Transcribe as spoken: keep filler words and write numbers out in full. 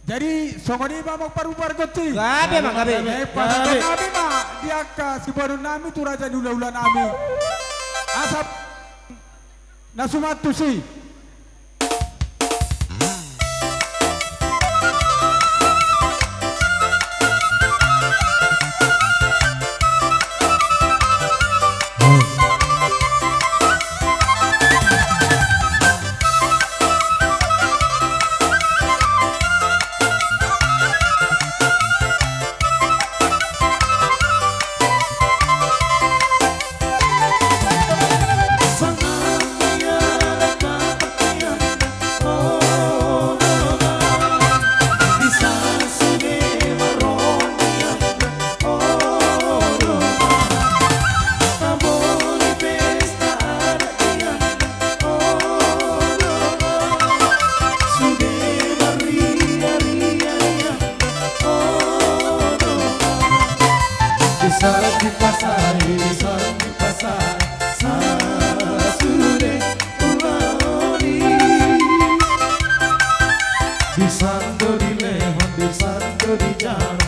Jadi songon i ma, amang parhobas, pargonsi. Gabe ma, gabe. Eh, pasahaton nami ma di angka siboanon nami tu raja ni hulahula nami. Asa na suman tusi. Di sandok ni pasai, di sandok ni pasai, sasude ulaon i. Di sandok ni lehon, di sandok ni jalo,